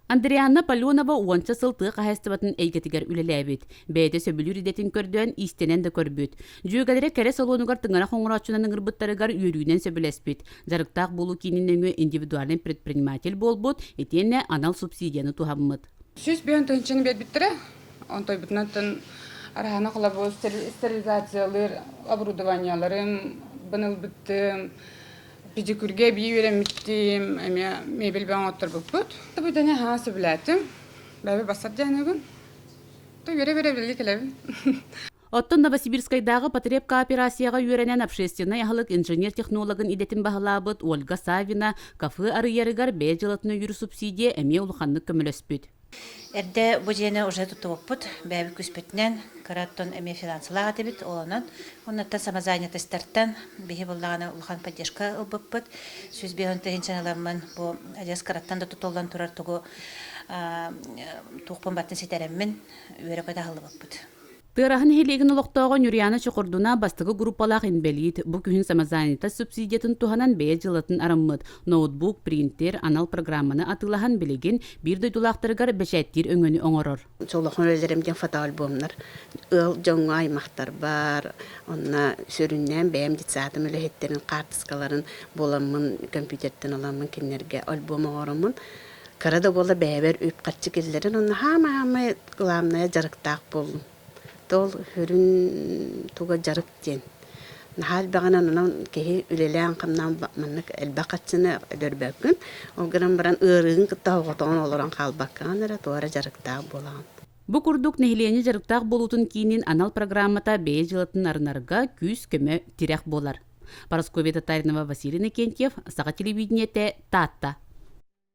Андрианна Паленова уонча сыл тыа хаһаайыстыбатын эйгэтигэр үлэлээбит. Бэйэтэ сөбүлүүр идэтин көрдөөн, иистэнэн да көрбүт. Дьүөгэлэрэ кэрэ салонугар тыҥырах оҥорооччунан ыҥырбыттарыгар үөрүүнэн сөбүлэспит. Дьарыктаах буолуу киинин нөҥүө индивидуальнай предприниматель буолбут, итиэннэ анал субсидияны туһаммыт. 105 тыһыынчаны биэрбиттэрэ. Онтойбутунан араһана холобур стерилизациялыыр оборудованиеларын ылбыттым, Педикюргэ эбии үөрэммиттим, эмиэ мебель бөҕө оҥотторбуппут. Бу идэни аһаа сөбүлээтим. Бэйэбэр бассар дьаһанабын. Үөрэ-үөрэ үлэлии кэлэбин. Оттон Новосибирскайдааҕы потребкооперацияҕа үөрэнэн общественнай аһылык инженер-технологын идэтин баһылаабыт Ольга Саввина кафе арыйарыгар бэйэ дьыалатын өйүүр субсидия эмиэ улаханнык көмөлөспүт. Эрдэ бу дьиэни уже туттубуппут, бэйэбит күүспүтүнэн, кыра оттон эмиэ финансылаах этибит, ол онон. Оннуттан самозанятостартан биһи буллаҕына улахан поддержка ылбыппыт. 105 тыһыынчаны ыламмын бу адьас кыраттан да тутуллан турар тугу туохпун баттын ситэрэммин үөрэ-көтө аһыллыбыппыт. Тыараһа нэһилиэгин олохтооҕо Нюрьяна Чокурдуна бастакы группалаах инбэлиит, бу күһүн самозанятость субсидиятын туһанан бэйэ дьыалатын арыммыт. Ноутбук, принтер, анал программаны атыылаһан билигин биир дойдулаахтарыгар бэчээттиир өҥөнү оҥорор. Солохон үлэлэрим диэн фотоальбомнар ыал дьоҥҥо аймахтарбар, онно сүрүннээн бэйэм детсадым үлэһиттэрин хаартыскаларын буоламмын компьютертан ыламмын кинилэргэ альбом оҥороммун кыра да буолла бэйэбэр үп-харчы киллэрэн онно хаама-хаамай Главное дьарыктаах буоллум. Ол сүрүн туга дьарык диэн. Наһаа элбэҕинэн онон киһи үлэлээн-хамнаан маннык элбэх харчыны өлөрбөккүн. Ол гынан баран ыарыыгын кытта оҕотоҕун олорон хаалбаккаҕын эрэ туох эрэ дьарыктаах буолаҕын. Бу курдук нэһилиэнньэ дьарыктаах буолуутун киинин анал программата бэйэ дьыалатын арынарга күүс-көмө, тирэх буолар. Парасковья Татаринова, Василий Иннокентьев, Саха телевидениетэ, Таатта.